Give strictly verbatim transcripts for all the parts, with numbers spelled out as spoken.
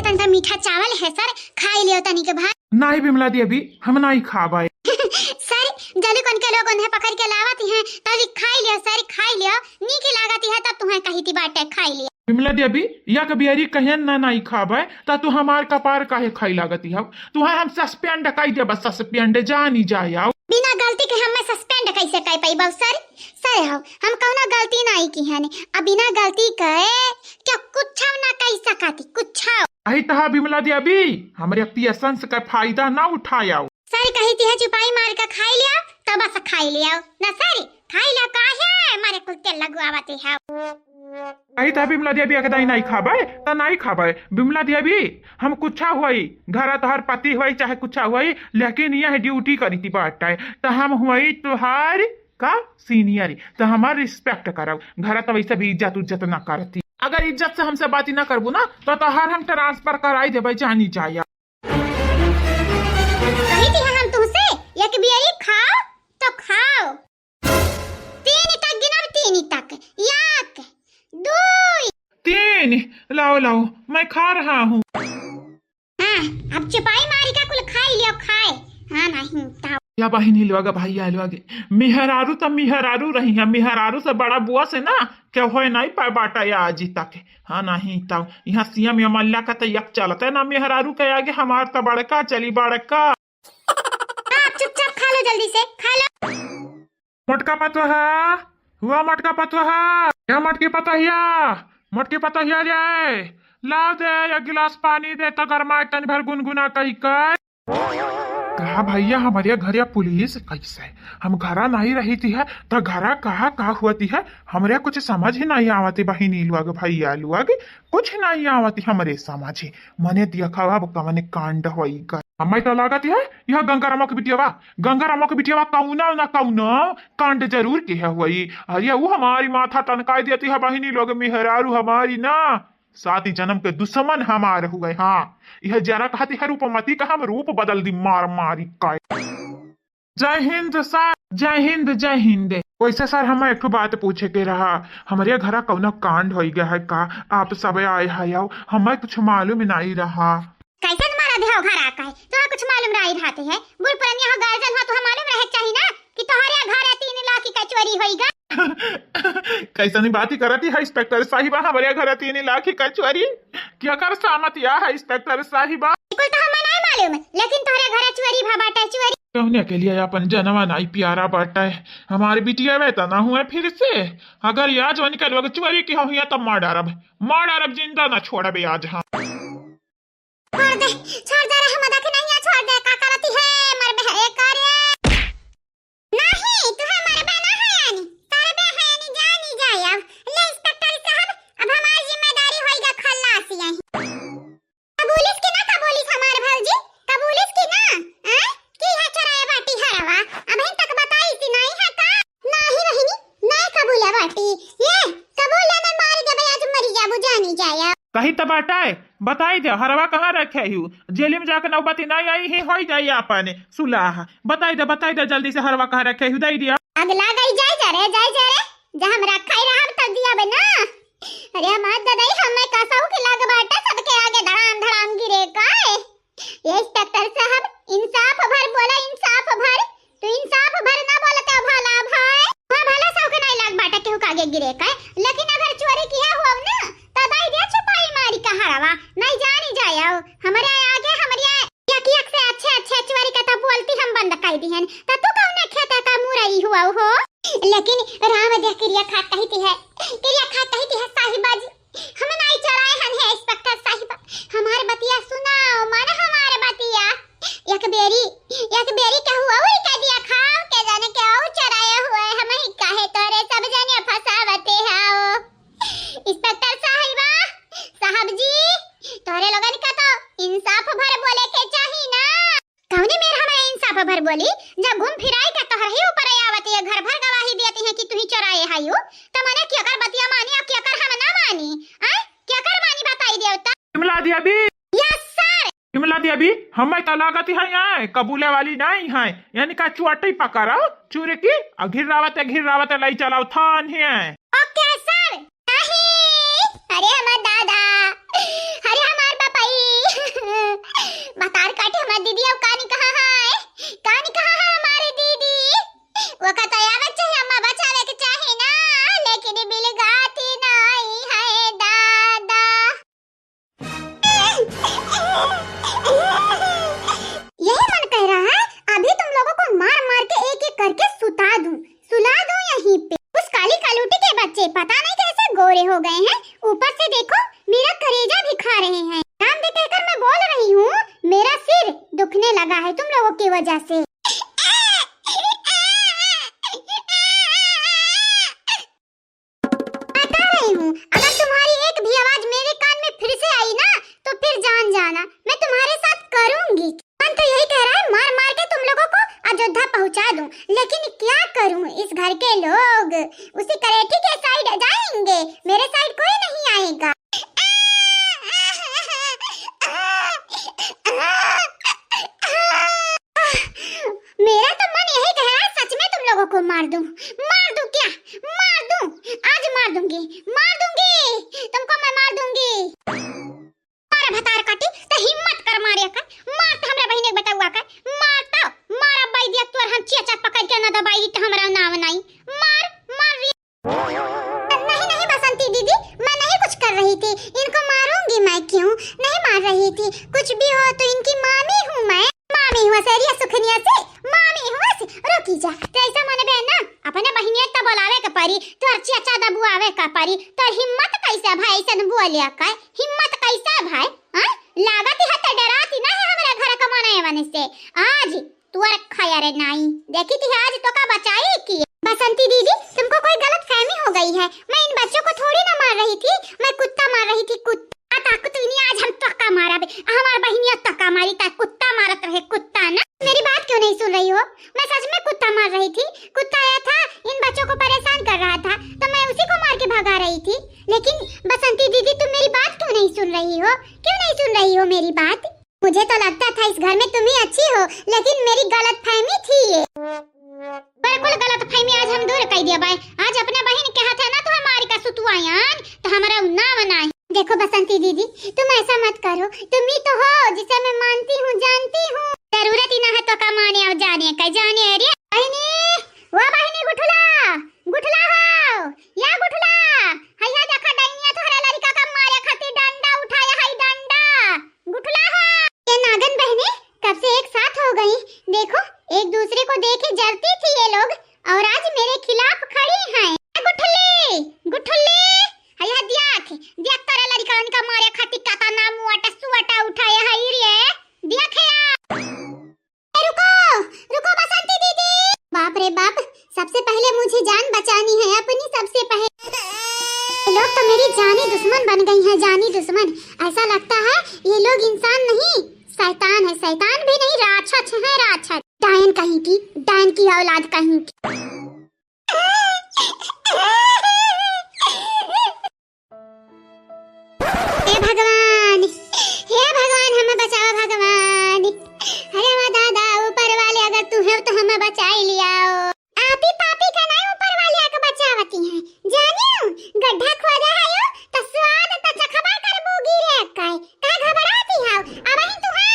तन सा मीठा चावल है सर, खाई लियो तनी के भाई। नाही बिमला दी, अभी हम नाही खाबे। सर, जल्दी कौन के लोग उन्हें पकड़ के लावत हैं, तनी खाई लियो सर, खाई लियो, नीक लागत है, तब तुम्हें कही थी बाटे, खाई लियो। बिमला दी, अभी या कबियरी कहियन ना नाही खाबे, त तू हमार कपार काहे खाई लागत हव? तुहे हम suspend कई देबा, suspend, जानी जाए आओ। बिना गलती के हमें suspend कैसे कई पाई बाबू सर? सर हो, हम कौनो गलती नाही किहन, अब बिना गलती के क्या कुछ ना कई सकती, कुछ। अही तहा बिमला दी, अभी हमरे patience का फायदा ना उठाया। सर कही थी है चुपाई मार के खाई लियो, तो बस खाई लियो ना सर, खाई लियो, काहे मारे कुल तेल लगवावत है। अही तहा बिमला दी, अभी एकदाई नाही खाबे, त नाही खाबे। बिमला दी, अभी हम कुछ होई, घर तोहर पति होई चाहे कुछ होई, लेकिन यह duty करी थी बाटे, त हम होई तोहार का senior, त हमार respect करब। घर त वैसे भी इज्जत उज्जत ना करती, अगर इज्जत से हमसे बात ही ना करबू ना, तो तोहार हम transfer कराई देबे, जानी जाया। कही थी हम तुमसे, एक बियरी खाओ तो खाओ। तीन तक गिनब, तीन तक। एक, दुई। तीन। लाओ, लाओ, मैं खा रहा हूँ। हाँ, अब चुपाई मारी का कुल खाई लियो, खाए। हाँ, नहीं तो। या बहिनी लोग, भैया लोग, मेहरारू त मेहरारू रही है, मेहरारू से बड़ा बुआ से ना क्या होए नाही पाए बाटा या आजी तक। हाँ, नाही तो यहाँ सीएम एमएलए का तो यक चलत है ना, मेहरारू के आगे हमार तो बड़का चली बड़का। आप चुपचाप खा लो, जल्दी से खा लो। मोटका पतोहा, हुआ मोटका पतोहा, या मोटकी पतोहिया, मोटकी पतोहिया रे, ला दे एक गिलास पानी दे तो गरमाए तनी भर गुनगुना कई कर। कहा भैया, हमरे घरे पुलिस कैसे? हम घरा नहीं रहती है, तो घरा कहा का होती है, हमरे कुछ समझ ही नहीं आवती बहिनी लोग, भैया लोग, कुछ नहीं आवती हमरे समझ। मने देखा अब कवने कांड होई गए। हमें तो लागत है, यह गंगारामो के बिटियावा, गंगारामो के बिटियावा कौनो ना कौनो कांड जरूर किहे होई। अरे, वो हमारी माथा टनकाई देती है बहिनी लोग, मेहरारू हमारी ना। सात जन्म के दुश्मन हमार हुए। हाँ, यह जरा कहती है रूपमती का हम रूप बदल दी मार मारी का। जय हिंद सर, जय हिंद, जय हिंद। वैसे सर, हमें एक ठो बात पूछे के रहा, हमरे घरा कौनो कांड होई गया है का? आप सब आए है, आओ, हमें कुछ मालूम नहीं रहा। कैसन मरद हो घर आका है, तोहरा कुछ मालूम रही रहते है? बूढ़ पुरनिया हो, गार्जियन हो, तोहरा मालूम रहे के चाही ना कि तोहरे घर तीन लाख की चोरी होई गा। कैसनी बात ही करती है इंस्पेक्टर साहिबा, हमरे घर तीन लाख की चोरी? क्या कर सामत या है इंस्पेक्टर साहिबा? बिल्कुल तो हमें नहीं मालूम, लेकिन तोहरे घर चोरी भा बाटे चोरी। कौने के लिए अपन जनवा नहीं प्यारा बाटे? हमारे बिटिया वे तो ना हुए फिर से, अगर या जवानी के लोग चोरी की हो हुआ तो मार डारब, मार डारब, जिंदा ना छोड़बे आज हम। छोड़ दे, छोड़ दे रे, हम देखे नहीं है, छोड़ दे, का करती है, मरबे है, ए, का रे? नहीं, तुहे मरबे ना है, आनी, तरबे है, आनी, जानी जाए अब। ले, इंस्पेक्टर साहब, अब हमार जिम्मेदारी होई गा खल्लासी यहीं। कबूलिस की ना, कबूलिस हमार भौजी, कबूलिस की ना, हैं? की है चोराए बाटी हरवा, अबहिन तक बताई सी नहीं है का? नाही बहिनी, नाही कबूले बाटी। ये कबूले में मार देबे, आज मरी जाबू, जानी जाया। कही त बाटे, बताई दे, हरवा कहाँ रखे हू? जेल में जाके नौबती नहीं आई ही, होई जाई आपन सुलाह। बताई दे, बताई दे, जल्दी से हरवा कहाँ रखे हू, दई दिया। अगला गई, जाई जा रे, जाई जा रे, जा हम रखाई रहब तब दिया बे ना। अरे हमार ददाई, हमें कसौ के लग बाटे, सबके आगे धड़ाम धड़ाम गिरे का है। ये इंस्पेक्टर साहब, इंसाफ भर बोला, इंसाफ भर। तू इंसाफ भर ना बोलते हो भला भाई। हाँ, भला सौ के नहीं लाग बाटा केहू के आगे गिरे का, लेकिन अगर चोरी किया हुआ ना, तो दई दे छुपाई मारी का हरवा, नहीं जानी जाए हो। हमरे आगे, हमरे एक एक से अच्छे अच्छे चोरी का तो बोलती हम बंद कर दी हैं, तो तू कौन खेते का मुरई हुआ हो? लेकिन राम दे किरिया खा कहती है, किरिया खा कहती है साहिबा जी, हम नाई चोराए हन है इंस्पेक्टर साहिबा, हमार बतिया सुनाओ, माना हमार बतिया। एक बेरी, एक बेरी कहू और कह दिया खाओ, के जाने के और चोराए हुए, हम ही काहे तोरे सब जने फंसावते हो। इंस्पेक्टर साहिबा, साहब जी, तोरे लोगन का तो इंसाफ भर बोले के चाही ना। कौने मेर हमारे इंसाफ भर बोली, जब घूम फिराई के तोहर ही ऊपर आवत है, घर भर गवाही देती है कि तू ही चोराए हायू, तो मने केकर बतिया मानी और केकर हम ना मानी? आय, केकर मानी बताई देवता? विमला देवी। Yes sir। विमला देवी, हमें तो लागत है यहाँ कबूले वाली नहीं है, यानी का चुअटी पकड़ो, चुरकी, और घिरावते घिरावते लाई चलाओ थान है। Okay sir। नहीं, अरे हमार दादा, अरे हमार बापाई, हो गए हैं, ऊपर से देखो मेरा करेजा भी खा रहे हैं। नाम दे कहकर मैं बोल रही हूँ, मेरा सिर दुखने लगा है तुम लोगों की वजह से। बता रही हूँ, अगर तुम्हारी एक भी आवाज मेरे कान में फिर से आई ना, तो फिर जान जाना मैं तुम्हारे साथ करूंगी। मन तो यही कह रहा है मार मार के तुम लोगों को अयोध्या पहुंचा दूं, लेकिन क्या करूं, इस घर के लोग उसी करेठी के साइड जाएंगे, मेरे साइड कोई नहीं आएगा। मेरा तो मन यही कह रहा है सच में तुम लोगों को मार दूं। मार दूं क्या? मार दूं, आज मार दूंगी, मार दूंगी, तुमको मैं मार दूंगी। मारा भतार काटी, तो हिम्मत कर मारे कर, मार तो हमरा बहिने के बेटउआ कर, मार तो, मार अब बाई दिया तोर हम चिया चाप पकड़ के ना दबाई तो हमरा नाव नाई, मार, मार रे। नहीं, नहीं बसंती दीदी, मैं नहीं कुछ कर रही थी, इनको मारूंगी मैं क्यों? नहीं मार रही थी, कुछ भी हो तो इनकी मामी हूँ मैं, मामी हुआ से, रिया सुखनिया से, मामी हुआ से, रुकी जा, तो ऐसा माने बहन ना, अपने बहिनिया तो बुलावे के परी, तोर चिया चादा बुआवे के परी, तोर हिम्मत कैसे भाई ऐसन बोले का? हिम्मत कैसे भाई? हाँ? लागत है तो डराती ना है हमरा घर का मनई वने से। आज तोर खाया रे नाई। देखी थी आज तो का बचाई की। बसंती दीदी, तुमको कोई गलतफहमी हो गई है। मैं इन बच्चों को थोड़ी ना मार रही थी, मैं कुत्ता मार रही थी, कुत्ता। ताकत इन्हीं आज हम तोका मारा बे। हमार बहिनिया तोका मारी ता कुत्ता मारत रहे, कुत्ता ना। मेरी बात क्यों नहीं सुन रही हो? मैं सच में कुत्ता मार रही थी। कुत्ता आया था, इन बच्चों को परेशान कर रहा था, तो मैं उसी को मार के भगा रही थी। लेकिन बसंती दीदी, तुम मेरी बात क्यों नहीं सुन रही हो? क्यों नहीं सुन रही हो मेरी बात? मुझे तो लगता था इस घर में तुम ही अच्छी हो, लेकिन मेरी गलतफहमी थी ये। बिल्कुल गलतफहमी आज हम दूर कर दिया बाय। आज अपने बहिन के हाथ है ना तुम्हें मारी का सुतुआयान, तो हमारा नाव ना है। देखो बसंती दीदी, तुम ऐसा मत करो, तुम ही तो हो जिसे मैं मानती हूँ, जानती हूँ। जरूरत ही ना है तो का माने और जाने का जाने। अरे बहिनी, वो बहिनी गुठला, गुठला हो, या गुठला, हैया देखा डैनिया तोहरा लड़का का मारे खातिर डंडा उठाया है, डंडा। गुठला हो। ये नागन बहनें कब से एक साथ हो गई। देखो, एक दूसरे को देखे जलती थी ये लोग और आज मेरे खिलाफ खड़ी हैं। गुठली, गुठली, हैया देख, देख तोरा लड़का उनका मारे खातिर काता नाम वाटा सुवाटा उठाया है रे। देख या। ए, रुको, रुको बसंती दीदी। बाप रे बाप, सबसे पहले मुझे जान बचानी है अपनी, सबसे पहले। ये लोग तो मेरी जानी दुश्मन बन गई हैं, जानी दुश्मन। ऐसा लगता है ये लोग इंसान नहीं, शैतान है, शैतान भी नहीं, राक्षस है, राक्षस। डायन कहीं की, डायन की औलाद कहीं की। हे भगवान, हे भगवान, हमें बचाओ भगवान। अरे वाह दादा, ऊपर वाले अगर तू है तो हमें बचाई लियाओ। आपी पापी का नाई ऊपर वाले आके बचावती हैं। जानियो, गड्ढा खोदा है यो, तो स्वाद तो चखबा करबू गिरे काई। का घबराती हाउ? अबहिं तू है।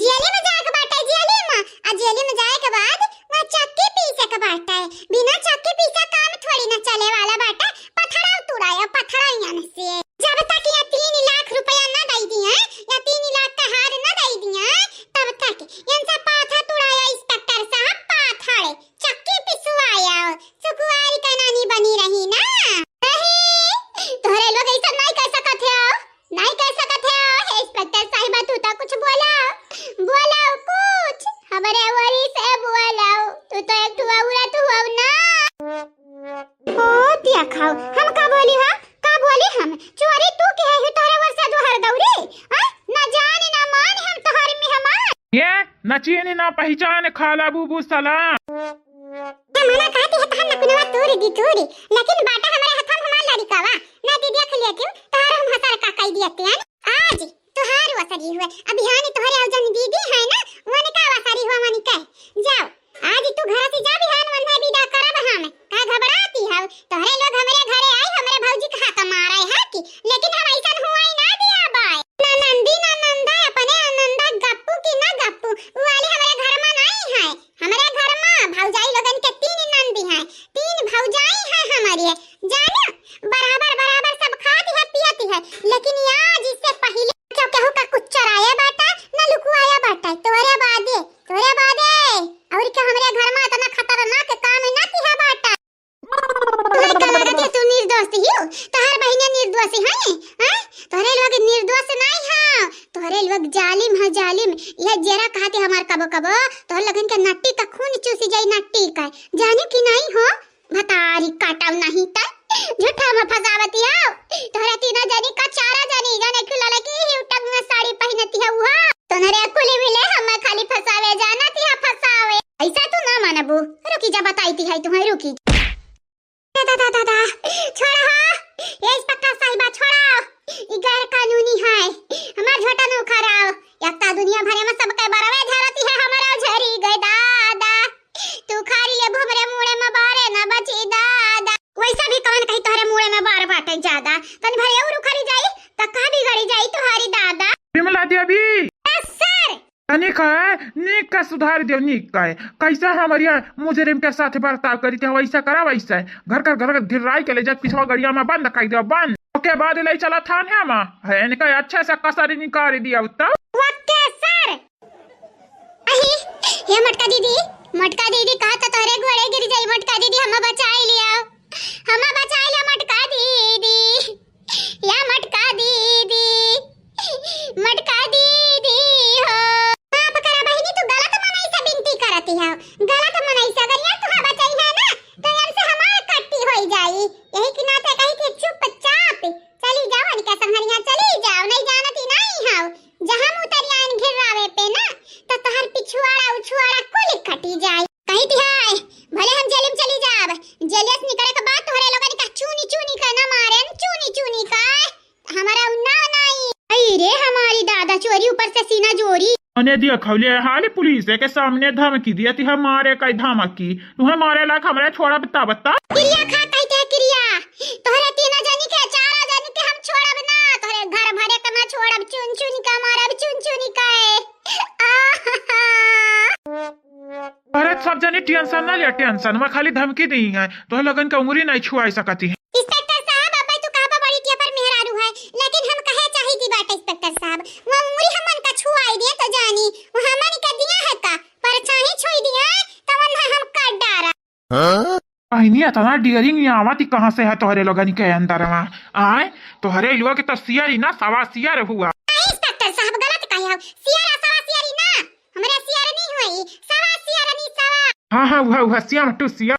जेली में जाए के बाटे, जेली में। आ जेली में जाए के बाद वहाँ चक्की पीसे के बाटे। बिना चक्की पीसे काम थोड़ी ना चले वाला बाटे। पथड़ा तुड़ाया, पथड़ा यहाँ से। जब तक ये तीन लाख रुपया ना दे दिए, या तीन लाख का हार ना दे दिए, तब तक इनसे पाथा तुड़ाया इंस्पेक्टर साहब, पाथड़े। चक्की पिसवाया, सुकुवारी का नानी बनी रही ना। नहीं, तोहरे लोग ऐसा नहीं कर सकत हो, नहीं कर सकत हो। हे इंस्पेक्टर साहिबा, तू तो कुछ बोला, बोला कुछ, हमरे ओरी से बोला, तू तो एक ठो औरत हो ना। ओ दिया खाओ, हम का बोली हा? का बोली हम? चोरी तू के है, तोहरे ओर से दुहर दौरी? हाँ? ना जान ना मान हम तोहर मेहमान। ये ना चीन ना पहचान खाला बूबू सलाम। ये मना कहती है तो हम नकुनवा तोड़ दी तोड़, लेकिन बाटा हमारे हाथ में हमार लड़िकावा। ना दीदी खलिया क्यों? तोहर हम हसर का कह दिया तेन। आज तोहार वसरी हुए, अभियान तोहरे और जन दीदी है ना, उनका वसरी हुआ मन कह। जाओ, आज तू घर से जा, बिहान वन्हे विदा करब हम। का घबराती हव? तोहरे लोग हमरे घरे आई, हमरे भौजी के हाथ मारे है कि, लेकिन हम ऐसन हुआ ही ना दिया बाय। ना नंदी ना नंदा, अपने आनंदा गप्पू की ना गप्पू, उ वाली हमरे घर में नहीं है। हमरे घर में भौजाई लोगन के तीन नंदी हैं, तीन भौजाई हैं हमारी। जानो, बराबर बराबर सब खाती है पियती है, लेकिन आज इससे पहले क्यों केहू का कुछ चोराया बाटा, न लुकुआया बाटा, तोरे बादे, तोरे बादे। और क्या हमरे घर में इतना खतरनाक काम ना किया बाटा। तोरे का लागत है तू निर्दोष ही हो, तोहर बहिने निर्दोष निर्दोष हैं, हैं? तोहरे लोग निर्दोष नहीं है, तोहरे लोग जालिम है, जालिम। यह जरा कहते हमार कबो कबो, तोहरे लोगन के नट्टी का खून चूसी जाई, नट्टी का। जाने की नहीं हो, भतारी काटब नहीं त। झूठा में फंसावती हो। तोहरे तीनों जनी का चारा जनी, जाने की लड़की ही टंग में साड़ी पहनती है वो। तोहरे कुली मिले हम खाली फंसावे जानती है, फंसावे। ऐसा तू ना मानबू। रुकी जा, बताई ती है तुम्हें, रुकी। दादा, दादा, दादा, छोड़ा हो। ये इंस्पेक्टर साहिबा, छोड़ाओ। ई गैर कानूनी है। हमार झोटा न उखाड़ाओ। एक तो दुनिया भरे में सबके बरवे झरती है, हमारा झरी गए दादा। तू उखाड़ी लेबू हमरे मूड़े में बारे न बची दादा। वैसा भी कौन कही तोहरे मूड़े में बार बाटे ज्यादा। तनी भरे और उखड़ी जाई, त का बिगड़ी जाई तोहरी दादा? विमला देवी। Yes sir. तनिक है, नीक का सुधार दियो, नीक का है। कैसा हमरिया मुजरिम के साथ बर्ताव करी थे, वैसा करा, वैसा है। घर, घर, घर, घर गिराई के ले जा, पिछवा गड़िया में बंद कर दियो, बंद। ओके बाद ले चला थाने में। है, इनका अच्छा सा कसर निकाल दिया, तब। Okay sir. अही, हे मोटका दीदी, मोटका दीदी, कहा तो तोहरे गोड़े गिर जाई, मोटका दीदी, हमें बचाई लिया, हमें बचाई लिया, मोटका दीदी। या मोटका दीदी, मोटका दीदी हो। माफ करा बहिनी, तू गलत मनई से विनती करती हो, गलत मनई से। अगर यार तुहा बचाई है ना, तो यार से हमार कट्टी होई जाई। यही के नाते कही कि चुपचाप चली जाओ, इनका संघरिया चली जाओ, नहीं जानती नहीं हो। जहाँ मुतरियान घिर्रावे पे ना, तो तोहर पिछुआड़ा उछुआड़ा कुल कटी जाई। कही थी हाय, भले हम जेल में चली जाब, जेलिया से निकले के बाद तोहरे लोगन का चूनी चूनी का ना मारे, चूनी चूनी का। हमारा उन्ना नाई। अरे रे हमारी दादा, चोरी ऊपर से सीना जोरी। अने दिया खौले हाली पुलिस के सामने धमकी दिया थी, हमारे कई धमकी, तुम्हें मारे लायक हमारे छोड़ा बता बता। किरिया खा कही थे किरिया, तोहरे तीनों जनी के, चारों जनी के हम छोड़ब ना, तोहरे घर भरे के ना छोड़ब, चुन चुन के मारब, चुन चुन के। आहा। अरे सब जनी टेंशन ना लिया, टेंशन में खाली धमकी दी है, तो लगन का उंगली नहीं छुआई सकती है। इंस्पेक्टर साहब, अब तू कहा बड़ी टिया पर मेहरारू है, लेकिन हम कहे चाही थी बात इंस्पेक्टर साहब, वो उंगली हमन का छुआई दे तो जानी, वो हमन का दिया है का, परछाई छुई दिया, तो वन्हा हम काट डारा। हाँ? बहिनी, इतना डेयरिंग आवत ही कहाँ से है तोहरे लोगन के अंदर में? आय, तोहरे लोग के तो सियर ही ना, सवा सियर हुआ। नहीं, इंस्पेक्टर साहब, गलत कहे हो। सियर आ सवा सियर ही ना, हमरे सियर नहीं हुई, सवा सियर नहीं, सवा। हाँ, हाँ, वह, वह, सियर टू सियर।